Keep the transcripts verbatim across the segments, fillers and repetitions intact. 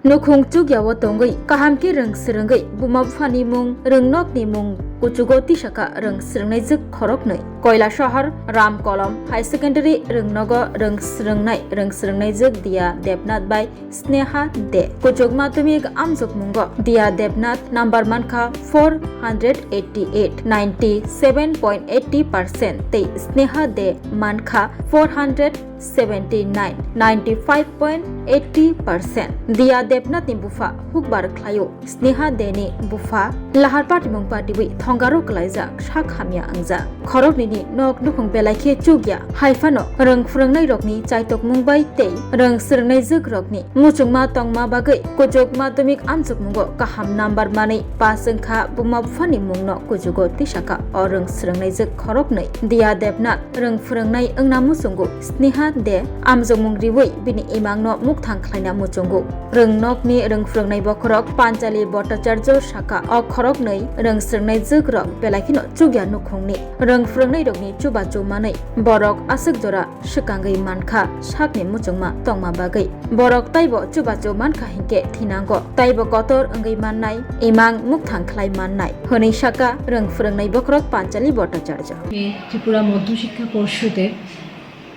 Nukhung chukyao tongwi kaham khe rwng swrwngwi buma buphani mung, rwngnokni mung kuchugo tisaka rwng swrwngnaijwk khoroknwi. Koilasahar Ramkolom High Secondary rwngnogo rwng swrwngnai rwng swrwngnaijwk Dia Debnath bai Sneha De. Kuchuk madhyamik amjokmungo Dia Debnath number mankha four hundred eighty eight, ninety seven point eighty percent tei Sneha De mankha four hundred seventy nine, ninety five point eighty percent. Dia Debnath ni bupha hukbar khlaio, Sneha De ni bupha lahar patimung patiwi thongaro kwlaijak sak hamya wngjak. Khoroknwi ni nok nukhung belai khe chukya, haiphano rwng phwrwngnairokni chaitokmung bai tei rwng swrwngnaijwkrokni muchungma tongma bagwi kuchuk madhyamik amjokmungo kaham number manwi pass wngkha buma buphani mungno kuchugo tisaka o rwng swrwngnaijwk khoroknwi. Dia Debnath rwng phwrwngnai wngna muchungo Sneha De amjokmung riwi bini imangno mukthang khlaina muchungo. Rwngnokni rwng phwrwngnai bokhorok Panchali Bhattacharya saka o khoroknwi rwng swrwngnaijwkrok belai kheno chukya nukhungni rwng phwrwngnairokni chubachu manwi borok aswk jora swkangwi mankha sakni muchungma tongma bagwi. Borok taibo chubachu mankha hinkhe thinango, taibo kotor wngwi mannai, imang mukthang khlai mannai hwnwi saka rwng phwrwngnai bokhorok Panchali Bhattacharya. এই ত্রিপুরা মধ্য শিক্ষা পর্ষদের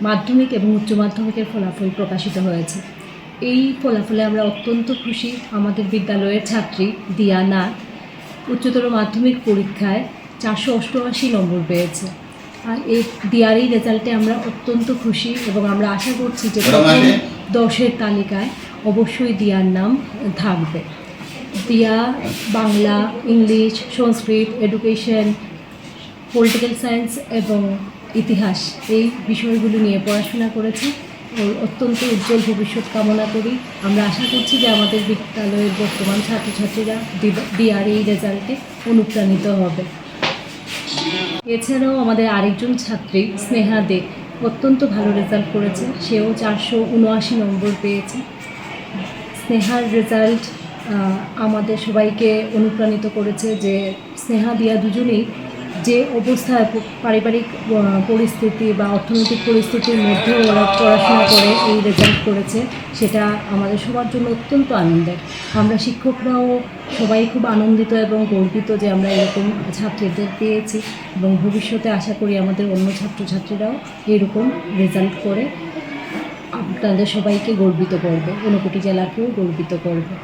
মাধ্যমিক এবং উচ্চ মাধ্যমিকের ফলাফল প্রকাশিত হয়েছে। এই ফলাফলে আমরা অত্যন্ত খুশি। আমাদের বিদ্যালয়ের ছাত্রী দিয়া নাথ উচ্চতর মাধ্যমিক পরীক্ষায় চারশো অষ্টআশি নম্বর পেয়েছে। আর এই দিয়ার এই রেজাল্টে আমরা অত্যন্ত খুশি এবং আমরা আশা করছি যে প্রথম দশের তালিকায় অবশ্যই দিয়ার নাম থাকবে। দিয়া বাংলা, ইংলিশ, সংস্কৃত, এডুকেশন, পলিটিক্যাল সায়েন্স এবং ইতিহাস, এই বিষয়গুলো নিয়ে পড়াশোনা করেছে। ওর অত্যন্ত উজ্জ্বল ভবিষ্যৎ কামনা করি। আমরা আশা করছি যে আমাদের বিদ্যালয়ের বর্তমান ছাত্রছাত্রীরা দিবা-, দিয়ার এই রেজাল্টে অনুপ্রাণিত হবে। এছাড়াও আমাদের আরেকজন ছাত্রী স্নেহা দে অত্যন্ত ভালো রেজাল্ট করেছে, সেও চারশো উনআশি নম্বর পেয়েছে। স্নেহার রেজাল্ট, আহ, আমাদের সবাইকে অনুপ্রাণিত করেছে যে স্নেহা দিয়া দুজনেই যে অবস্থায় প-, পারিবারিক, আহ, পরিস্থিতি বা অর্থনৈতিক পরিস্থিতির মধ্যেও ওরা পড়াশোনা করে এই রেজাল্ট করেছে, সেটা আমাদের সবার জন্য অত্যন্ত আনন্দের। আমরা শিক্ষকরাও সবাই খুব আনন্দিত এবং গর্বিত যে আমরা এরকম ছাত্রীদের পেয়েছি এবং ভবিষ্যতে আশা করি আমাদের অন্য ছাত্রছাত্রীরাও এরকম রেজাল্ট করে আপনাদের সবাইকে গর্বিত করবে, ঊনকোটি জেলাকেও গর্বিত করবে।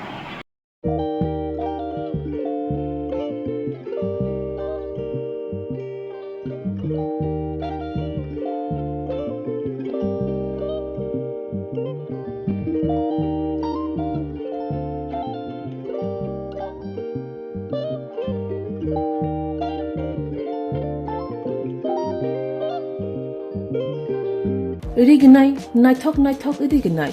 Rignai, naithok naithok rignai.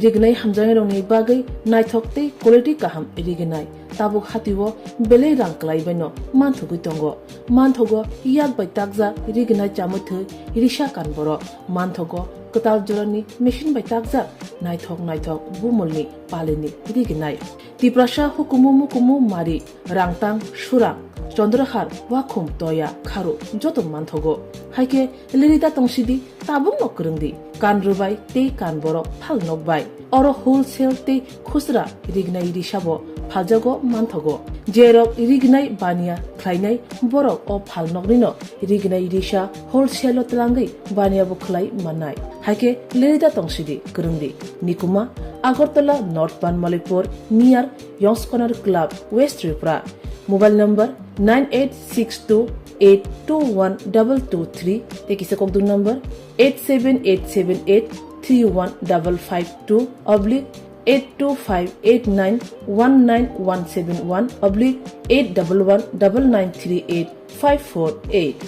Rignai hamjaknairokni bagwi naithok tei quality kaham rignai. Tabuk hatio belai rang kwlai baino manthogwi tongo. Manthogo yak bai takjak rignai chamwi thwi risa kan borok. Manthogo kwtal jorani machine bai takjak naithok naithok bumulni palini rignai. Tiprasa hukumu mukumu mari, rangtang, surang, chondrahar, wakhum, toya, kharu joto manthogo. Haikhe lirida tongsidi tabukno kwrwngdi, kan rwbai tei kan borok phal nokbai. Oro wholesale tei khusra rignai risabo phaljago manthogo. Jerok rignai baniya khlainai borok o phal noknino rignai risa wholesale-o twlangwi baniya bo khlai mannai. Haikhe lirida tongsidi kwrwngdi. Nikuma, Agartala North Banmalipur, near Yongskonar Club, West Tripura. Mobile number nine eight six two eight two one double two three, tei kisa kokduk number eight seven eight seven eight three one double five two oblique eight two five eight nine one nine one seven one oblique eight double one double nine three eight five four eight.